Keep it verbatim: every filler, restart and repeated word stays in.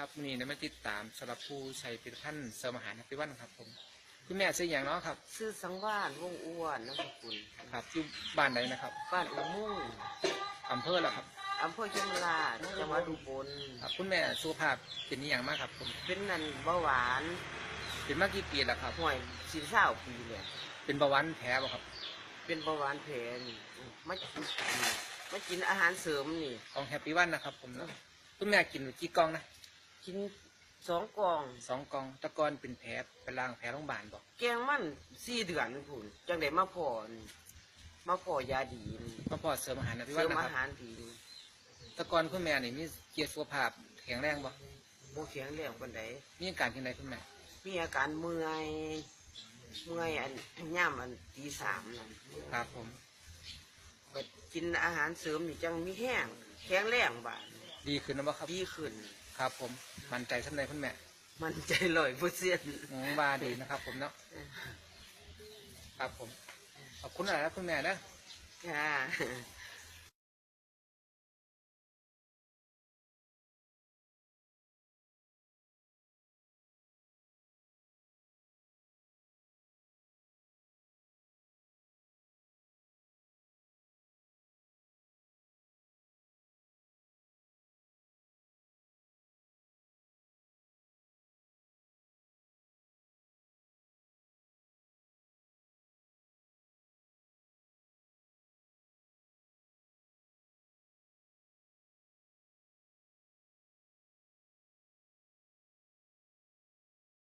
ครับ มื้อนี้ได้มาติดตามสำหรับผู้ใช้ผลิตภัณฑ์เสริมอาหารแฮปปี้วันครับผม คุณแม่ชื่อหยังเนาะครับ ชื่อสังวาลย์ วงศ์อ้วน นามสกุล ครับ อยู่บ้านใดนะครับ บ้านอุโมงค์ อำเภอละครับ อำเภอเชียงราย จังหวัดอุบล ครับ คุณแม่สุขภาพเป็นอิหยังมาครับผม เป็นนั่นเบาหวาน เป็นมากี่ปีแล้วครับ ห่วยสิบเศร้าปีเลย เป็นเบาหวานแผลบ่ครับ เป็นเบาหวานแผลนี่มากินมากินอาหารเสริมนี่ ของแฮปปี้วันนะครับผมเนาะ คุณแม่กินกี่กล่องนะ กินสองกล่อง สองกล่อง แต่ก่อนเป็นแผล ไปล้างแผลโรงพยาบาลบ่ แกงมันสี่เดือนพุ้น จังได้มาพอนี่มาพอยาดีนี่ มาพอเสริมอาหารแฮปปี้ เส วั ริ น ม นะ อา ครับ หารดีนี่ แต่ก่อนคุณแม่นี่มีเกียรติสุขภาพแข็งแรงบ่ บ่แข็งแรงปานใด มีอาการที่ใดคุณแม่ มีอาการเมื่อย เมื่อยอันย่ามอันตีสามนั่น ครับผม ก็กินอาหารเสริมนี่จังมีแห้งแข็งแรงบาด ดีขึ้นแล้วบ่ครับ ดีขึ้น ครับผม มั่นใจส่ำใดคุณแม่ มันใจร้อยเปอร์เซ็นต์ อืมว่าดีนะครับผมเนาะ ครับผม ขอบคุณหลายครับคุณแม่นะ ค่ะ